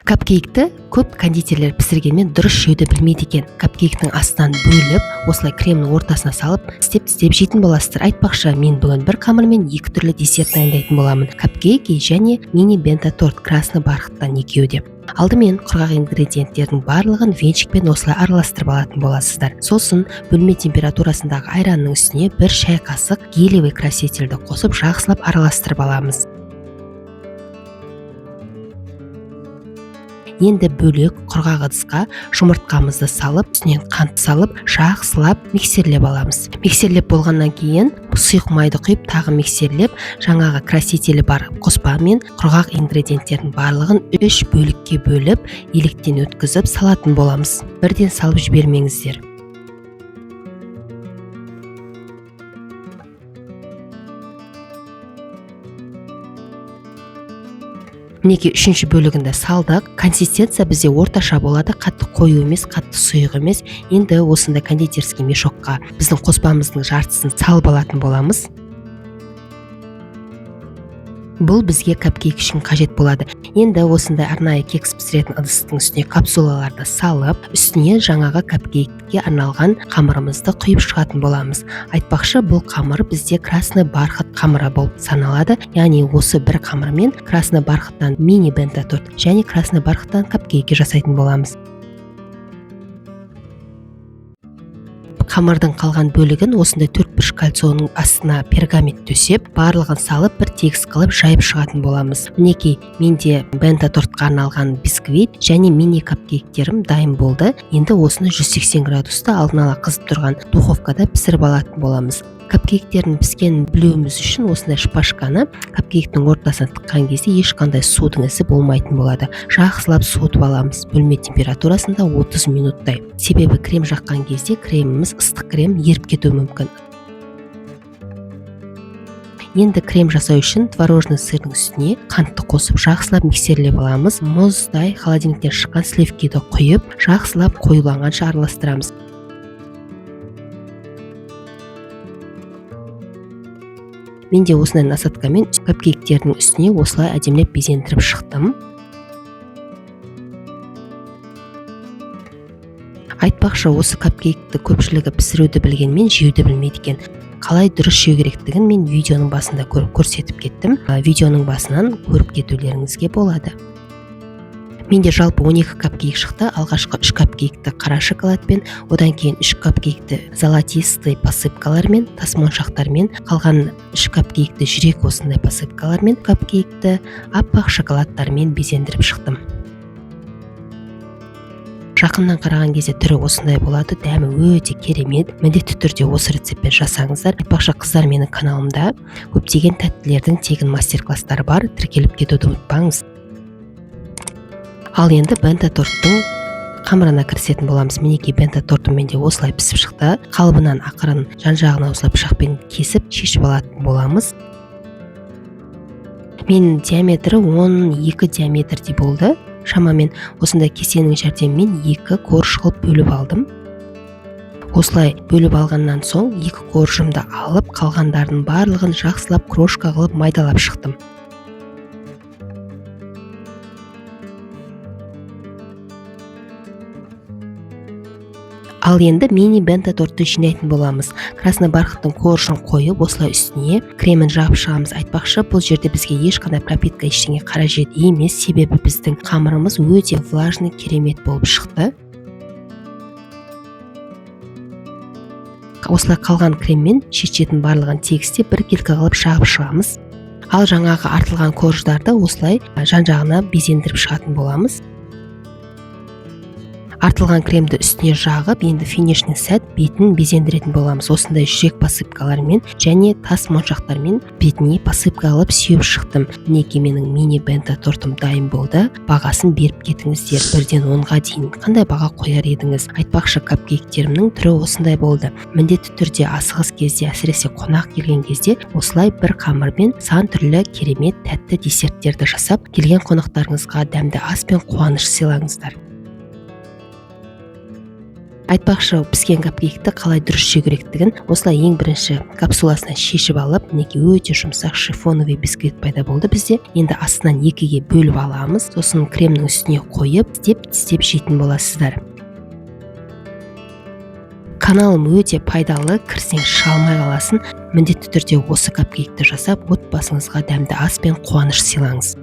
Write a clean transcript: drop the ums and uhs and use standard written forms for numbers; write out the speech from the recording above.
Капкейкті көп кондитерлер пісіргенмен дұрыс жеуді білмейді екен. Капкейктің астынан бөліп, осылай кремнің ортасына салып, тістеп-тістеп жейтін боласыздар. Айтпақшы, мен бүгін бір қамырмен екі түрлі десерт дайындайтын боламын. Капкейки және мини бенто торт красный бархаттан екеуі де. Алдымен құрғақ ингредиенттердің барлығын венчикпен осылай араластырып алатын боласыздар. Сосын бөлме температурасындағы айранның үстіне бір шай қасық гелевый красительді қосып, жақсылап араластырып аламыз. Енді бөлек құрғақ ыдысқа жұмыртқамызды салып, үстінен қант салып, жақсылап миксерлеп аламыз. Миксерлеп болғаннан кейін сұйық майды құйып, тағы миксерлеп, жаңағы красителі бар қоспа мен құрғақ ингредиенттердің барлығын үш бөлікке бөліп, електен өткізіп салатын боламыз. Бірден салып жібермеңіздер. Мінекей, үшінші бөлігінде салдық. Консистенция бізде орташа болады, қатты қою емес, қатты сұйық емес. Енді осындай кондитерский мешокқа біздің қоспамыздың жартысын салып алатын боламыз. Бұл бізге капкейк үшін қажет болады. Енді осындай арнайы кекс пісіретін ыдыстың үстіне капсулаларды салып, үстіне жаңағы капкейкке арналған қамырымызды құйып шығатын боламыз. Айтпақшы, бұл қамыр бізде красный бархат қамыры болып саналады. Яғни осы бір қамырмен красный бархаттан мини бенто торт және красный бархаттан капкейки жасайтын боламыз. Қамырдың қалған бөлігін осындай төртбұрыш кольцоның астына пергамент төсеп, барлығын салып, бір тегіс қылып жайып шығатын боламыз. Мінекей, менде бенто тортқа арналған бисквит және мини капкейктерім дайын болды. Енді осыны 180 градуста алдын ала қызып тұрған духовкада пісіріп алатын боламыз. Капкейктердің піскенін білуіміз үшін осындай шпажканы капкейктің ортасына тыққан кезде ешқандай судың ізі болмайтын болады. Жақсылап суытып аламыз бөлме температурасында 30 минуттай. Себебі крем жаққан кезде креміміз, ыстық крем еріп кетуі мүмкін. Енді крем жасау үшін творожный сырдың үстіне қантты қосып, жақсылап миксерлеп аламыз. Мұздай холодильниктен шыққан сливкиді құйып, жақсылап қоюланғанша араластырамыз. Мен де осындай насадкамен капкейктердің үстіне осылай әдемілеп безендіріп шықтым. Айтпақшы, осы капкейкті көпшілігі пісіруді білгенмен, жеуді білмейді екен. Қалай дұрыс жеу керектігін мен видеоның басында көрсетіп кеттім. Видеоның басынан көріп кетулеріңізге болады. Менде жалпы 12 капкейк шықты. Алғашқы 3 капкейкті қара шоколадпен, одан кейін 3 капкейкті золотистый посыпкалармен, тас моншақтармен, қалған 3 капкейкті жүрек осындай посыпкалармен, капкейкті аппақ шоколадтармен безендіріп шықтым. Жақыннан қараған кезде түрі осындай болады, дәмі өте керемет. Міндетті түрде осы рецептпен жасаңыздар. Айтпақшы, қыздар, менің каналымда көптеген тәттілердің тегін мастер класстары бар, тіркеліп кетуді ұмытпаңыз. Ал енді бенто торттың қамырына кірісетін боламыз. Мінекей, бенто тортым менде осылай пісіп шықты. Қалыбынан ақырын жан жағына осылай пышақпен кесіп, шешіп алатын боламыз. Мен диаметрі 12 диаметрдей болды шамамен. Осындай кесенің жәрдемімен екі корж қылып бөліп алдым. Осылай бөліп алғаннан соң екі коржымды алып, қалғандардың барлығын жақсылап крошка қылып майдалап шықтым. Ал енді мини бенто тортты жинайтын боламыз. Красный бархаттың коржын қойып, осылай үстіне кремін жағып шығамыз. Айтпақшы, бұл жерде бізге ешқандай пропитка, ештеңе қажет емес, себебі біздің қамырымыз өте влажный, керемет болып шықты. Осылай қалған креммен шет шетін барлығын тегістеп, біркелкі қылып жағып шығамыз. Ал жаңағы артылған корждарды осылай жан жағына безендіріп шығатын боламыз. Артылған кремді үстіне жағып, енді финишный сәт, бетін безендіретін боламыз. Осындай жүрек посыпкалармен және тас моншақтармен бетіне посыпка қылып сеуіп шықтым. Мінекей, менің мини бенто тортым дайын болды. Бағасын беріп кетіңіздер, 1-ден 10-ға дейін қандай баға қояр едіңіз? Айтпақшы, капкейктерімнің түрі осындай болды. Міндетті түрде асығыс кезде, әсіресе қонақ келген кезде, осылай бір қамырмен сан түрлі керемет тәтті десерттерді жасап, келген қонақтарыңызға дәмді ас пен қуаныш сыйлаңыздар. Айтпақшы, піскен капкейкті қалай дұрыс жеу керектігін: осылай ең бірінші капсуласынан шешіп алып, мінекей, өте жұмсақ шифоновый бисквит пайда болды бізде. Енді астынан екіге бөліп аламыз, сосын кремнің үстіне қойып, тістеп тістеп жейтін боласыздар. Каналым өте пайдалы, кірсең, шыға алмай қаласың. Міндетті түрде осы капкейкті жасап, отбасыңызға дәмді ас пен қуаныш сыйлаңыз.